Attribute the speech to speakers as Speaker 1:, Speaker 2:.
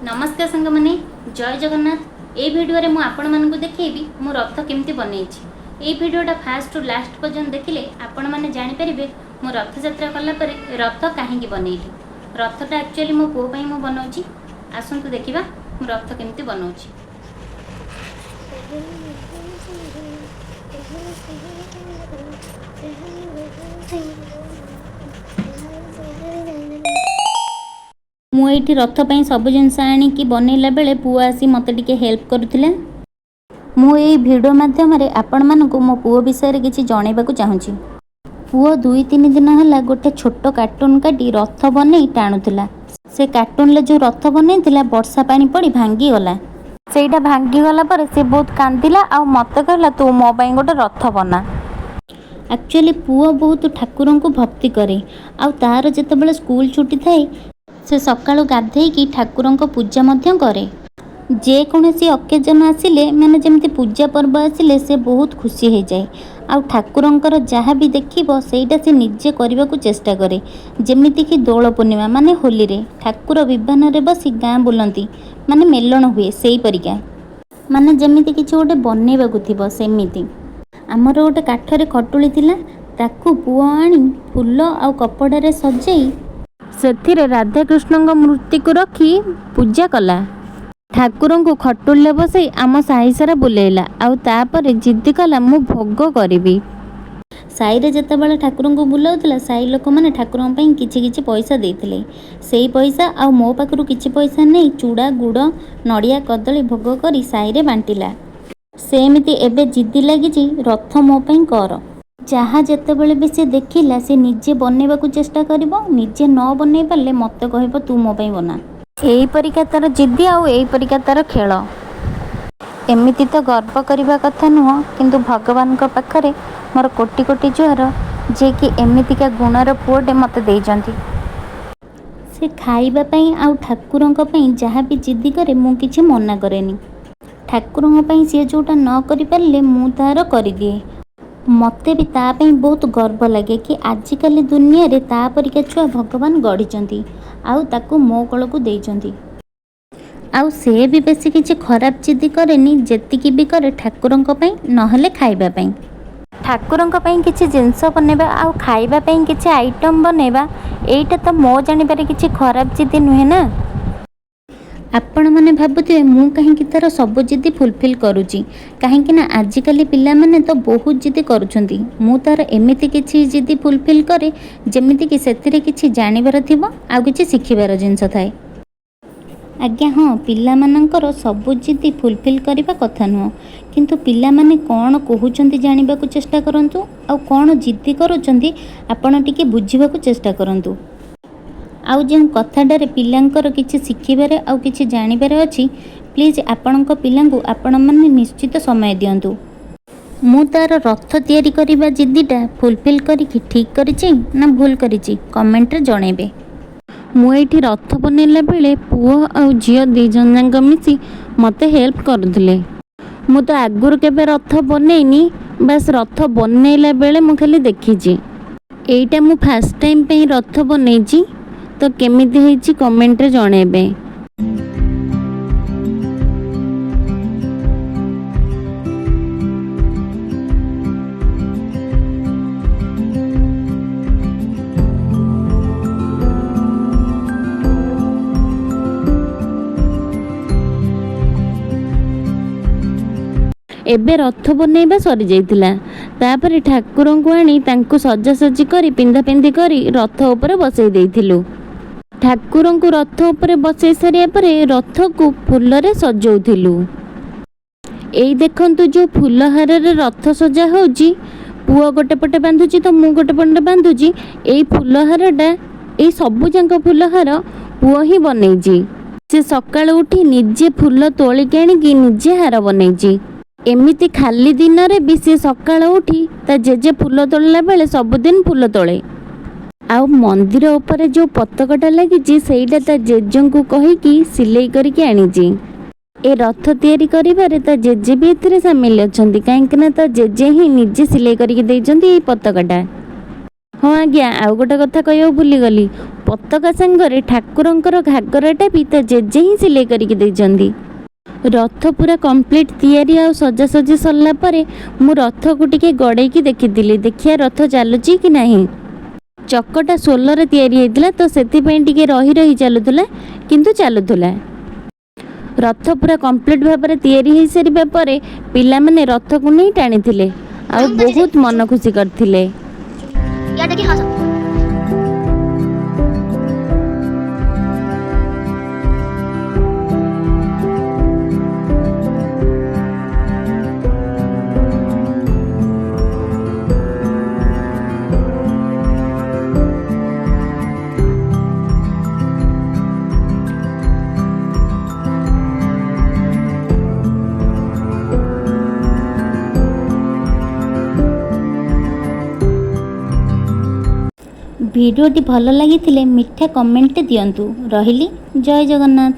Speaker 1: ନମସ୍କାର ସାଙ୍ଗମାନେ, ଜୟ ଜଗନ୍ନାଥ। ଏଇ ଭିଡ଼ିଓରେ ମୁଁ ଆପଣମାନଙ୍କୁ ଦେଖେଇବି ମୁଁ ରଥ କେମିତି ବନେଇଛି। ଏଇ ଭିଡ଼ିଓଟା ଫାଷ୍ଟରୁ ଲାଷ୍ଟ ପର୍ଯ୍ୟନ୍ତ ଦେଖିଲେ ଆପଣମାନେ ଜାଣିପାରିବେ ମୁଁ ରଥଯାତ୍ରା କଲା ପରେ ରଥ କାହିଁକି ବନେଇଲି। ରଥଟା ଆକ୍ଚୁଆଲି ମୋ ପୁଅ ପାଇଁ ମୁଁ ବନାଉଛି। ଆସନ୍ତୁ ଦେଖିବା ମୁଁ ରଥ କେମିତି ବନାଉଛି। ମୁଁ ଏଇଠି ରଥ ପାଇଁ ସବୁ ଜିନିଷ ଆଣିକି ବନେଇଲା ବେଳେ ପୁଅ ଆସି ମୋତେ ଟିକେ ହେଲ୍ପ କରୁଥିଲା। ମୁଁ ଏଇ ଭିଡ଼ିଓ ମାଧ୍ୟମରେ ଆପଣମାନଙ୍କୁ ମୋ ପୁଅ ବିଷୟରେ କିଛି ଜଣେଇବାକୁ ଚାହୁଁଛି। ପୁଅ 2-3 ଦିନ ହେଲା ଗୋଟେ ଛୋଟ କାର୍ଟୁନ୍ କାଟି ରଥ ବନେଇ ଟାଣୁଥିଲା। ସେ କାର୍ଟୁନରେ ଯେଉଁ ରଥ ବନେଇଥିଲା, ବର୍ଷା ପାଣି ପଡ଼ି ଭାଙ୍ଗିଗଲା। ସେଇଟା ଭାଙ୍ଗିଗଲା ପରେ ସେ ବହୁତ କାନ୍ଦିଲା ଆଉ ମୋତେ କହିଲା, ତୁ ମୋ ପାଇଁ ଗୋଟେ ରଥ ବନା। ଆକ୍ଚୁଆଲି ପୁଅ ବହୁତ ଠାକୁରଙ୍କୁ ଭକ୍ତି କରେ ଆଉ ତାର ଯେତେବେଳେ ସ୍କୁଲ ଛୁଟି ଥାଏ, ସେ ସକାଳୁ ଗାଧେଇକି ଠାକୁରଙ୍କ ପୂଜା ମଧ୍ୟ କରେ। ଯେକୌଣସି ଅକେଜନ୍ ଆସିଲେ, ମାନେ ଯେମିତି ପୂଜା ପର୍ବ ଆସିଲେ, ସେ ବହୁତ ଖୁସି ହେଇଯାଏ ଆଉ ଠାକୁରଙ୍କର ଯାହା ବି ଦେଖିବ, ସେଇଟା ସେ ନିଜେ କରିବାକୁ ଚେଷ୍ଟା କରେ। ଯେମିତିକି ଦୋଳ ପୂର୍ଣ୍ଣିମା, ମାନେ ହୋଲିରେ ଠାକୁର ବିମାନରେ ବସି ଗାଁ ବୁଲନ୍ତି, ମାନେ ମେଲଣ ହୁଏ, ସେଇପରିକା, ମାନେ ଯେମିତି କିଛି ଗୋଟେ ବନେଇବାକୁ ଥିବ ସେମିତି। ଆମର ଗୋଟେ କାଠରେ ଖଟୁଳି ଥିଲା। ତାକୁ ପୁଅ ଆଣି ଫୁଲ ଆଉ କପଡ଼ାରେ ସଜେଇ ସେଥିରେ ରାଧାକୃଷ୍ଣଙ୍କ ମୂର୍ତ୍ତିକୁ ରଖି ପୂଜା କଲା। ଠାକୁରଙ୍କୁ ଖଟୁଳିରେ ବସେଇ ଆମ ସାହି ସାରା ବୁଲେଇଲା ଆଉ ତାପରେ ଜିଦ୍ଦି କଲା, ମୁଁ ଭୋଗ କରିବି। ସାହିରେ ଯେତେବେଳେ ଠାକୁରଙ୍କୁ ବୁଲାଉଥିଲା, ସାହି ଲୋକମାନେ ଠାକୁରଙ୍କ ପାଇଁ କିଛି କିଛି ପଇସା ଦେଇଥିଲେ। ସେଇ ପଇସା ଆଉ ମୋ ପାଖରୁ କିଛି ପଇସା ନେଇ ଚୁଡ଼ା, ଗୁଡ଼, ନଡ଼ିଆ, କଦଳୀ ଭୋଗ କରି ସାହିରେ ବାଣ୍ଟିଲା। ସେମିତି ଏବେ ଜିଦ୍ଦି ଲାଗିଛି, ରଥ ମୋ ପାଇଁ କର। ଯାହା ଯେତେବେଳେ ବି ସେ ଦେଖିଲା, ସେ ନିଜେ ବନେଇବାକୁ ଚେଷ୍ଟା କରିବ। ନିଜେ ନ ବନେଇ ପାରିଲେ ମୋତେ କହିବ, ତୁ ମୋ ପାଇଁ ବନା। ଏଇପରିକା ତାର ଜିଦ୍ଦି ଆଉ ଏଇପରିକା ତାର ଖେଳ। ଏମିତି ତ ଗର୍ବ କରିବା କଥା ନୁହଁ, କିନ୍ତୁ ଭଗବାନଙ୍କ ପାଖରେ ମୋର କୋଟି କୋଟି ଜୁହାର, ଯିଏକି ଏମିତିକା ଗୁଣର ପୁଅଟେ ମୋତେ ଦେଇଛନ୍ତି। ସେ ଖାଇବା ପାଇଁ ଆଉ ଠାକୁରଙ୍କ ପାଇଁ ଯାହା ବି ଜିଦ୍ଦି କରେ, ମୁଁ କିଛି ମନା କରେନି। ଠାକୁରଙ୍କ ପାଇଁ ସିଏ ଯେଉଁଟା ନ କରିପାରିଲେ, ମୁଁ ତାର କରିଦିଏ। ମୋତେ ବି ତା ପାଇଁ ବହୁତ ଗର୍ବ ଲାଗେ କି ଆଜିକାଲି ଦୁନିଆରେ ତା ପରିକା ଛୁଆ ଭଗବାନ ଗଢ଼ିଛନ୍ତି ଆଉ ତାକୁ ମୋ କୋଳକୁ ଦେଇଛନ୍ତି। ଆଉ ସେ ବି ବେଶୀ କିଛି ଖରାପ ଜିଦ୍ଦି କରେନି। ଯେତିକି ବି କରେ, ଠାକୁରଙ୍କ ପାଇଁ ନହେଲେ ଖାଇବା ପାଇଁ। ଠାକୁରଙ୍କ ପାଇଁ କିଛି ଜିନିଷ ବନେଇବା ଆଉ ଖାଇବା ପାଇଁ କିଛି ଆଇଟମ୍ ବନେଇବା, ଏଇଟା ତ ମୋ ଜାଣିବାରେ କିଛି ଖରାପ ଜିଦ୍ଦି ନୁହେଁ ନା। ଆପଣମାନେ ଭାବୁଥିବେ ମୁଁ କାହିଁକି ତାର ସବୁ ଜିଦ୍ଦି ଫୁଲଫିଲ୍ କରୁଛି, କାହିଁକି ନା ଆଜିକାଲି ପିଲାମାନେ ତ ବହୁତ ଜିଦ୍ଦି କରୁଛନ୍ତି। ମୁଁ ତାର ଏମିତି କିଛି ଜିଦ୍ଦି ଫୁଲଫିଲ୍ କରେ, ଯେମିତିକି ସେଥିରେ କିଛି ଜାଣିବାର ଥିବ ଆଉ କିଛି ଶିଖିବାର ଜିନିଷ ଥାଏ। ଆଜ୍ଞା ହଁ, ପିଲାମାନଙ୍କର ସବୁ ଜିଦ୍ଦି ଫୁଲଫିଲ୍ କରିବା କଥା ନୁହଁ, କିନ୍ତୁ ପିଲାମାନେ କ'ଣ କହୁଛନ୍ତି ଜାଣିବାକୁ ଚେଷ୍ଟା କରନ୍ତୁ ଆଉ କ'ଣ ଜିଦ୍ଦି କରୁଛନ୍ତି, ଆପଣ ଟିକେ ବୁଝିବାକୁ ଚେଷ୍ଟା କରନ୍ତୁ। ଆଉ ଯେଉଁ କଥାଟାରେ ପିଲାଙ୍କର କିଛି ଶିଖିବାରେ ଆଉ କିଛି ଜାଣିବାର ଅଛି, ପ୍ଲିଜ୍ ଆପଣଙ୍କ ପିଲାଙ୍କୁ ଆପଣମାନେ ନିଶ୍ଚିତ ସମୟ ଦିଅନ୍ତୁ। ମୁଁ ତାର ରଥ ତିଆରି କରିବା ଜିଦ୍ଦିଟା ଫୁଲଫିଲ୍ କରିକି ଠିକ୍ କରିଛି ନା ଭୁଲ କରିଛି, କମେଣ୍ଟରେ ଜଣେଇବେ।
Speaker 2: ମୁଁ ଏଇଠି ରଥ ବନେଇଲା ବେଳେ ପୁଅ ଆଉ ଝିଅ ଦୁଇ ଜଣ ଯାକ ମିଶି ମୋତେ ହେଲ୍ପ କରୁଥିଲେ। ମୁଁ ତ ଆଗରୁ କେବେ ରଥ ବନେଇନି, ବାସ୍ ରଥ ବନେଇଲା ବେଳେ ମୁଁ ଖାଲି ଦେଖିଛି। ଏଇଟା ମୁଁ ଫାଷ୍ଟ ଟାଇମ୍ ପାଇଁ ରଥ ବନେଇଛି, ତ କେମିତି ହେଇଛି କମେଣ୍ଟରେ ଜଣେଇବେ। ଏବେ ରଥ ବନେଇବା ସରିଯାଇଥିଲା। ତାପରେ ଠାକୁରଙ୍କୁ ଆଣି ତାଙ୍କୁ ସଜାସଜି କରି, ପିନ୍ଧା ପିନ୍ଧି କରି ରଥ ଉପରେ ବସେଇ ଦେଇଥିଲୁ। ଠାକୁରଙ୍କୁ ରଥ ଉପରେ ବସେଇ ସାରିବା ପରେ ରଥକୁ ଫୁଲରେ ସଜଉଥିଲୁ। ଏଇ ଦେଖନ୍ତୁ, ଯେଉଁ ଫୁଲ ହାରରେ ରଥ ସଜା ହେଉଛି, ପୁଅ ଗୋଟେ ପଟେ ବାନ୍ଧୁଛି ତ ମୁଁ ଗୋଟେ ପଟେ ବାନ୍ଧୁଛି। ଏଇ ଫୁଲ ହାରଟା, ଏଇ ସବୁ ଯାକ ଫୁଲ ହାର ପୁଅ ହିଁ ବନେଇଛି। ସେ ସକାଳୁ ଉଠି ନିଜେ ଫୁଲ ତୋଳିକି ଆଣିକି ନିଜେ ହାର ବନେଇଛି। ଏମିତି ଖାଲି ଦିନରେ ବି ସେ ସକାଳୁ ଉଠି ତା ଜେଜେ ଫୁଲ ତୋଳିଲା ବେଳେ ସବୁଦିନ ଫୁଲ ତୋଳେ। ଆଉ ମନ୍ଦିର ଉପରେ ଯେଉଁ ପତାକାଟା ଲାଗିଛି, ସେଇଟା ତା ଜେଜେଙ୍କୁ କହିକି ସିଲେଇ କରିକି ଆଣିଛି। ଏ ରଥ ତିଆରି କରିବାରେ ତା ଜେଜେ ବି ଏଥିରେ ସାମିଲ ଅଛନ୍ତି, କାହିଁକି ନା ତା ଜେଜେ ହିଁ ନିଜେ ସିଲେଇ କରିକି ଦେଇଛନ୍ତି ଏଇ ପତାକାଟା। ହଁ ଆଜ୍ଞା, ଆଉ ଗୋଟେ କଥା କହିବାକୁ ଭୁଲିଗଲି। ପତାକା ସାଙ୍ଗରେ ଠାକୁରଙ୍କର ଘାଗରାଟା ବି ତା ଜେଜେ ହିଁ ସିଲେଇ କରିକି ଦେଇଛନ୍ତି। ରଥ ପୁରା କମ୍ପ୍ଲିଟ୍ ତିଆରି ଆଉ ସଜାସଜି ସରିଲା ପରେ ମୁଁ ରଥକୁ ଟିକେ ଗଡ଼େଇକି ଦେଖିଥିଲି, ଦେଖିବା ରଥ ଚାଲୁଛି କି ନାହିଁ। ଚକଟା ସୋଲରେ ତିଆରି ହେଇଥିଲା ତ ସେଥିପାଇଁ ଟିକେ ରହି ରହି ଚାଲୁଥିଲା, କିନ୍ତୁ ଚାଲୁଥିଲା। ରଥ ପୁରା କମ୍ପ୍ଲିଟ୍ ଭାବରେ ତିଆରି ହେଇସାରିବା ପରେ ପିଲାମାନେ ରଥକୁ ନେଇ ଟାଣିଥିଲେ ଆଉ ବହୁତ ମନ ଖୁସି କରିଥିଲେ।
Speaker 3: यार देखिए, हाँ सर।
Speaker 1: ଭିଡ଼ିଓଟି ଭଲ ଲାଗିଥିଲେ ମିଠା କମେଣ୍ଟଟେ ଦିଅନ୍ତୁ। ରହିଲି, ଜୟ ଜଗନ୍ନାଥ।